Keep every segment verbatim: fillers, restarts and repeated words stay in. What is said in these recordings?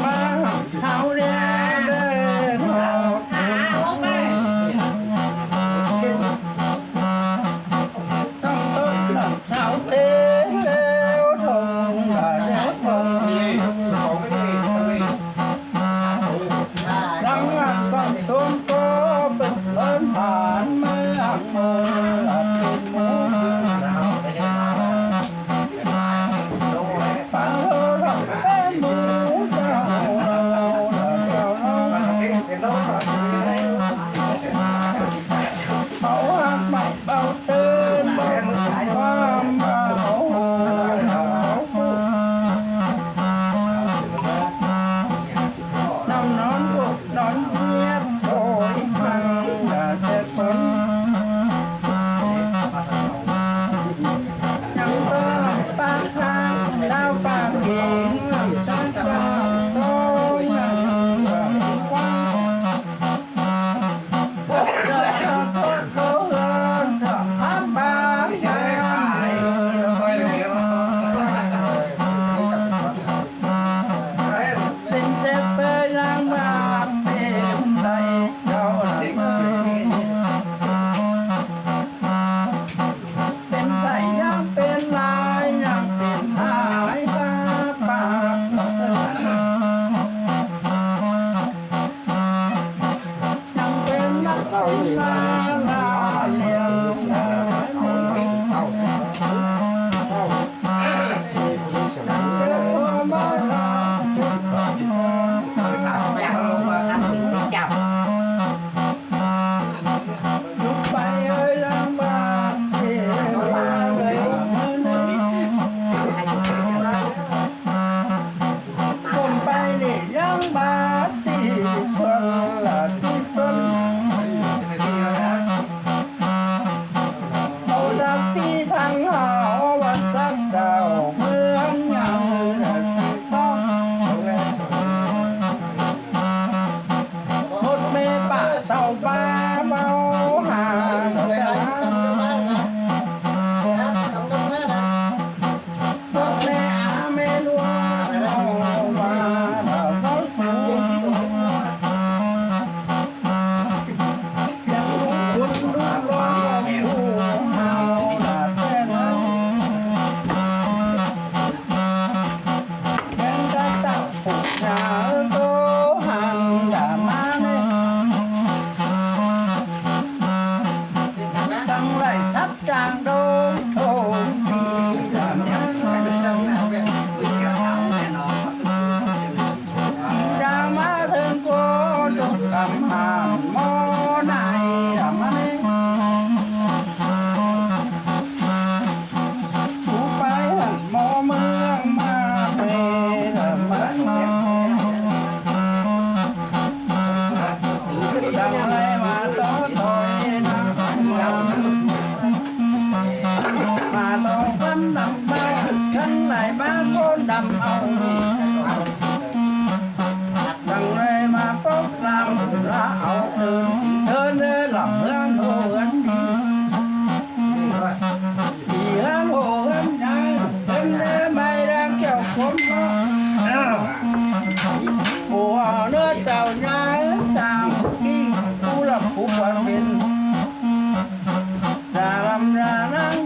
ꞌmá hảư khảu đen đen hảư. Tong tôm lăm sáu tê leo thong đa leo thong. Lăng ăn tong tôm ꞌcọ bớt lón hán ꞌmá ăn mô lặt mô.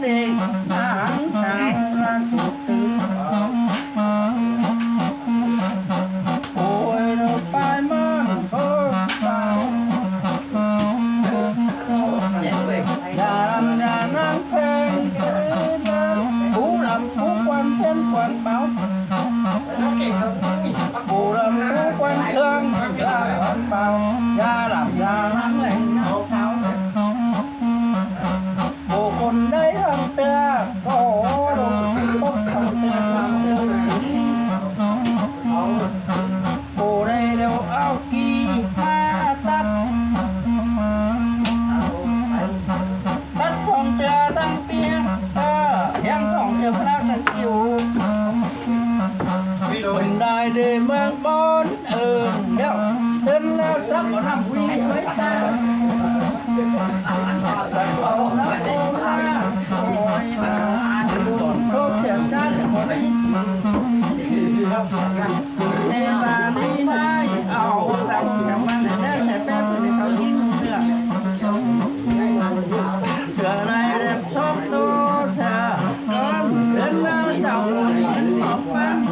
Ôi, nó phải mòn, ôi, sao. Nhà làm nhà năng phê, phú làm phú quan phiên quan báo. Phú làm phú quan thương, quan báo. Nhà làm nhà năng lành, nó tháo. Bộ con đấy thằng tưa, có đồ, có thằng tưa, thằng tưa. Bộ đây đều ao kỳ ma tắt. Tắt thằng tưa thằng tía, ờ, hiang thằng tưa plau thằng kiu. Bên đài để mang bon. Ơ, đéo, tên là chắc có năm quý mấy ta. Số tiền cha thì có đi. Thế là đi mai, ao, tao chẳng mang để để để phép thì sao đi nữa. Sửa này đẹp sốt tô sửa. Con, đến là chào đến họp ban.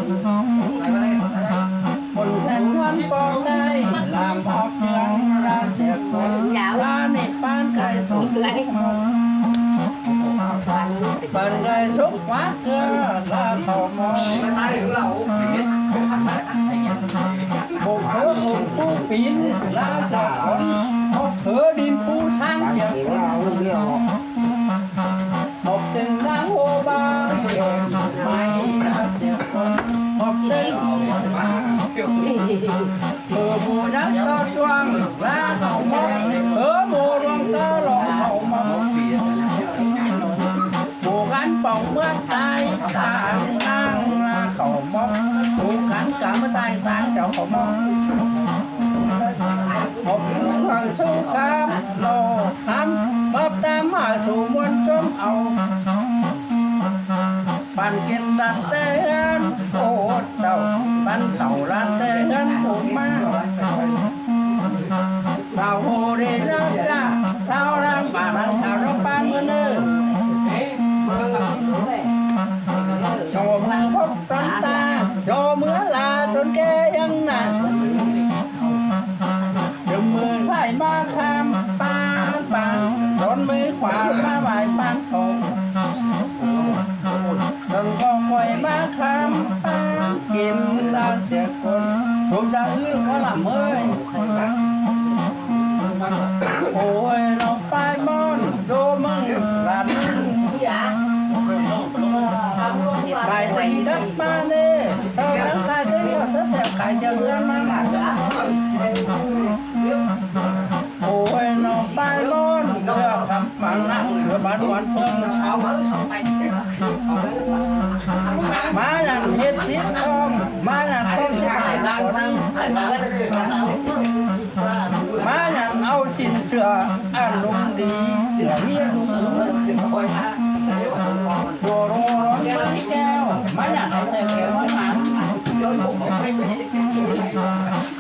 Một thành phần con đây làm họp trường ra sẽ có. Giáo. Ba này ban cải thống. Người. Ban cải thống quá cơ là khổ mong. Bộ khối hùng tu pin là giả. Một thứ đinh pu sang sẽ có. Một tên đang hô ba. Mai. Một tên. Ơ, mô nhắc ta chuang, la khẩu mốc. Ơ, mô luang ta lòng khẩu mốc. Mô gắn bóng mưa tai, ta ăn ngang la khẩu mốc. Mô gắn cả mưa tai, ta chào khẩu mốc. Mốc hăng sung khám, lô khám, bắp tam hả sung muôn chôm ẩu. Bản kiện đặt tê hên, ô tàu, bản tàu là tê hên, ô ma. Bảo hồ đi ra ra, sao đang bà đang thảo nó bán mưa nơ. Cho mưa phốc tấn ta, cho mưa là tấn kê hăng nà. Đừng mưa sai ma kham, pa, pa, đón mưa khóa, ma bài pan thổ. Đừng có quay ma kham, pa, kín ta sẽ con. Xuống ra ư có làm ơi. Ôi, nó phai mon, đô mưng, lạt. Bài tình gấp ba nê, sao đáng khai thế mà rất đẹp khai trường gắn mang bản. Ôi, nó phai mon, được khắp bản lặng, được bán quán phương. Má nhắn hết tiếp không, má nhắn không thì phải là có năng. Má nhắn áo xin sửa, ăn đúng đi, sửa nghĩa đúng đúng. Chùa rô rón bánh keo, má nhắn áo xe kéo má mắn.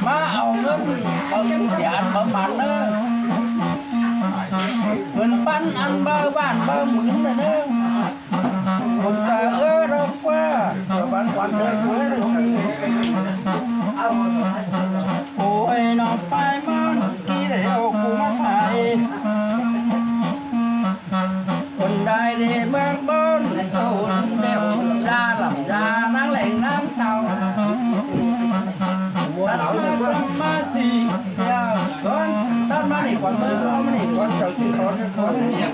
Má áo ngân, áo xin sửa ăn bấm mắn đó. Ngân bắn ăn bơ bản bơ mướn rồi đó. Một tờ ơ đâu qua, tờ bắn quán chơi quê rồi. Ôi, nó phai mon, kí để ô cú mắt thải. Quần đài để mang bon, ôn bèo, da lỏng da, nắng lạnh nắng sau. Tắt ma tắt ma thì, theo, con, tắt ma đi quán bơ, con ma đi quán chầu thì con,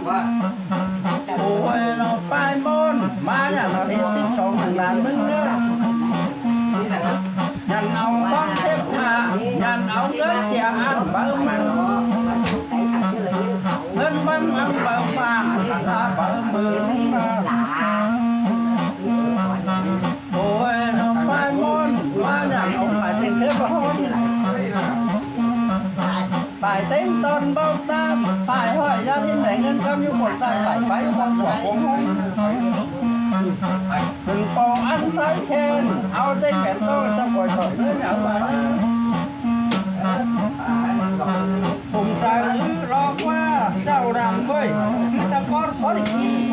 con. Ôi, nó phai mon, má nhà nó đi tiếp sống hàng đàn mưng nữa. Nhắn ông con xếp hạ, nhắn ông gớt chia ăn bơ măng. Ngân bắn ăn bơ măng, ta bơ mưng. Ôi, nó phai mon, má nhà ông phải tiền thế bao. Phải tính tôn bao tam, phải hỏi gia đình để ngân cơm như một tài phải phải con của cũng không. Đừng có ăn thói khen, ao tên kẻ tôi trong cõi khỏi nữa nhà bà. Phùng tài ứ lo qua, chào đàm vơi, cứ ta có có định gì.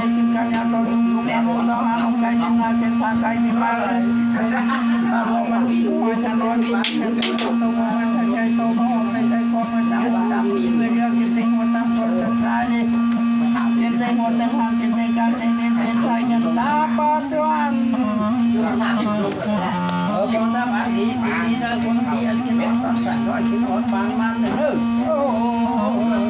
เล่นกินกันยามตอนนี้ลูกหลานลูกน้องหาของไกลกินนาเก็บผักไกลกินมาเลย ถ้าบอกมันมีหัวจะนอนกินเก็บผักตรงนั้นใหญ่โตมากไม่ได้ก็มาตามตามมีเพื่อนเยอะกินเต็งหัวตั้งคนสุดท้ายนี่กินเต็งหัวเต็งหางกินเต็งการเต็งเน้นเต็งใจกันตาปาดวัน เออ คนทำอันดี ดี ดีนะ คนดี อันกินหอมตำสั่น ร้อยกินหอมบางมันเด้อ โอ้ย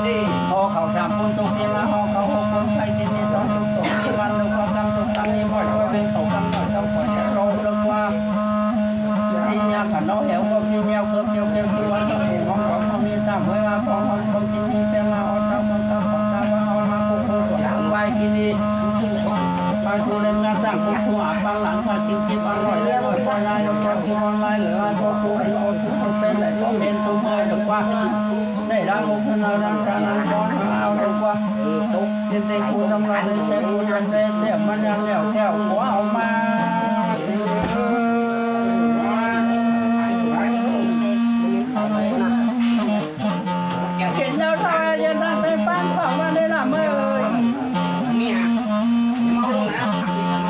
นี่ พอเขาสามคนตกนี่ละ พอเขาหกคนไปกินนี่ ตอนตกตกนี่ วันละกว่า กำตกกำนี่ บ่อย ก็เป็นเขากำหน่อย เจ้าขอแค่รอ เรื่องว่า นี่ยามขันน้องแหวก็กินแนว เกือบเกี่ยว เกี่ยว ที่วัน ก็เห็นของของเขานี่ ตามไว้ว่า ของของคนกินนี่ เป็นมา เอาเจ้า ของเจ้า ของเจ้า ว่า เอามา ปุ๊บ ปุ๊บ สวน ไป กินนี่ บางตัวเล่นงานสร้างครอบครัว บางหลังพากินกินบางหน่อยเล่นหน่อย พอยายเราพอกินออนไลน์ หรือว่าพอครูไอ้โอทุกคนเป็นไหนก็เป็นตัวเมื่อยแต่ว่า ได้รับมุกขึ้นมาดังการนั้นร้อนเอาแต่ว่า กินเต็งคูทำลายเลยเต็งคูทำเลยเสียมันยังเหนียวแก้วหัวเอามา เห็นแล้วทายยังตั้งใจฟังของมันได้ละเมื่อย เนี่ย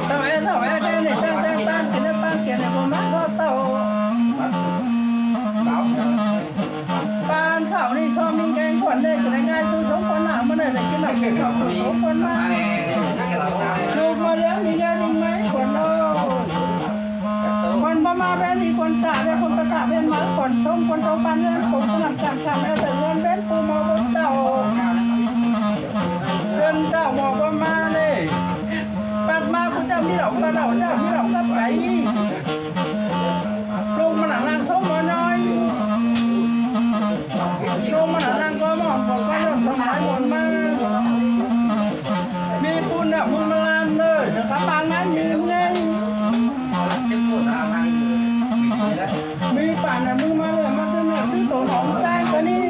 เท่าไหร่ เท่าไหร่ แค่นี้ตั้งใจฟังกินแล้วฟังเกียรติให้ผมมาก็เต้า ปานเฒ่านี่ชอบมีแกงขวัญได้ จะได้ง่ายสู้สองคนหน้ามันได้ ได้กินหนักกินข้าวสู้สองคนหน้า ลูกมาเลี้ยงมีญาติไหมขวัญเอ้ย ขวัญบ่มาแว่นดีขวัญตาได้ ขวัญตะกะแว่นมา ขวัญชม ขวัญชมปานเงิน ขวัญสนับสนุน ขวัญเอาแต่เงินแว่นปูมาบนเต้า เงินเต้าหมอกว่ามาเลย ปัดมาผู้เจ้ามีเหล่า ปัดเหล่าเจ้ามีเหล่าก็ไป ลงมาหนังนางสมบ่น้อย ลงมาหนังนางก็มองบอกก็เริ่มสมัยบนมา มีปูนน่ะมึงมาลานเลย สถาบันนั้นยืนไง มีป่านน่ะมึงมาเลย มาเสนอที่ตัวหนองแจ้งก็นี่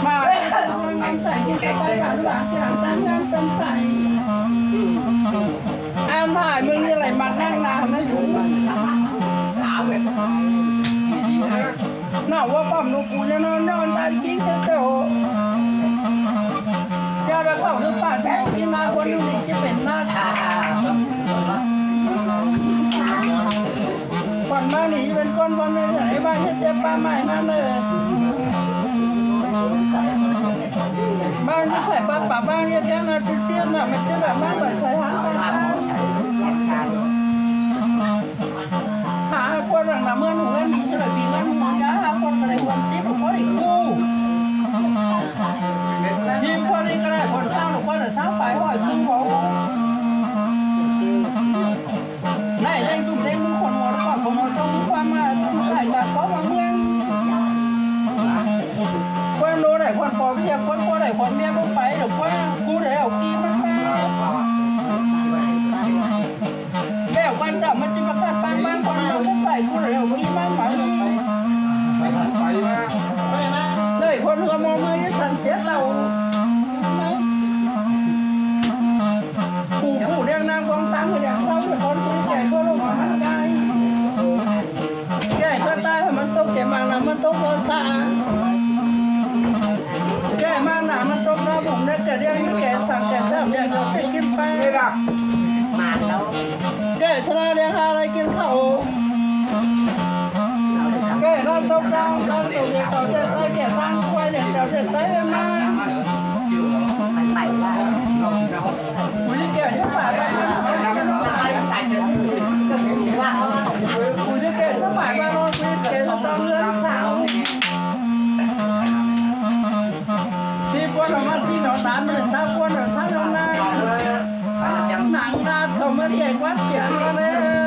มา ใส่กินไปไปหาลูกหลานที่หลังตั้งงานเป็นใส่ อันถ่ายมึงนี่อะไรมานั่งนานนะอยู่ หน้าว่าป้อมหลวงปู่จะนอนนอนตายจริงเจ้า อย่าไปเข้าคือป้าที่กินนาคนนี้จะเป็นหน้าตา ก่อนมานี่เป็นก้อนวันเลยไอ้บ้านเฮ็ดเจ็บปลาใหม่นั่นเลย บ้านที่ใส่ปลาป่าบ้านเฮ็ดแค่นาทีเที่ยงน่ะ มันจะแบบบ้านใส่ใส่หางปลา หาคนหลังน่ะเมื่อหนูเงินดีจะเลยมีเงินหนูยาหาคนก็เลยควรซิบก็ได้กู้ ทีมคนนี้ก็ได้คนเศร้าหรือคนแต่เศร้าไปห้อยกู้บอก ได้ได้ตุ้มได้มือคนหัวแล้วก็คนหัวต้องความมาต้องใส่บาตรเพราะบางเมือง คนรู้ได้คนพอเพียงคนพอได้คนเมียบ่ไปหรอกว่ากูได้เอากีมันมา แล้วบ้านเจ้ามันจะมากัดบ้านบ้านคนเราก็ใส่กูได้เอากีมันไป ไปมา เลยคนหัวมองมือนี่สั่นเสียเรา ผู้ผู้เลี้ยงนางกองตังเลี้ยงเขาเลี้ยงคนผู้แก่ก็ลงมาหันกาย แก่ก็ตายมันตกแก่มานะมันตกโดนสา แก่มานะมันตกน้ำผมได้แก่เลี้ยงแก่สั่งแก่เจ้าแก่ก็ไปกินไป มาแล้ว แก่ทะเลเลี้ยงอะไรกินข้าว แก่นอนตกดาว นอนตกเดือดเต่าเดือดใต้ แก่ตั้งควายเดือดเต่าเดือดใต้มา ไปไปว่า ผู้ที่แก่ที่ป่าได้ ผู้ที่แก่ Có phải ba lo quy tiền trong lươn thảo. Khi quân ở Bắc Kinh nó tám mươi sáu quân ở Pháp nó na. Nặng đa không có thể quát chuyện con đấy.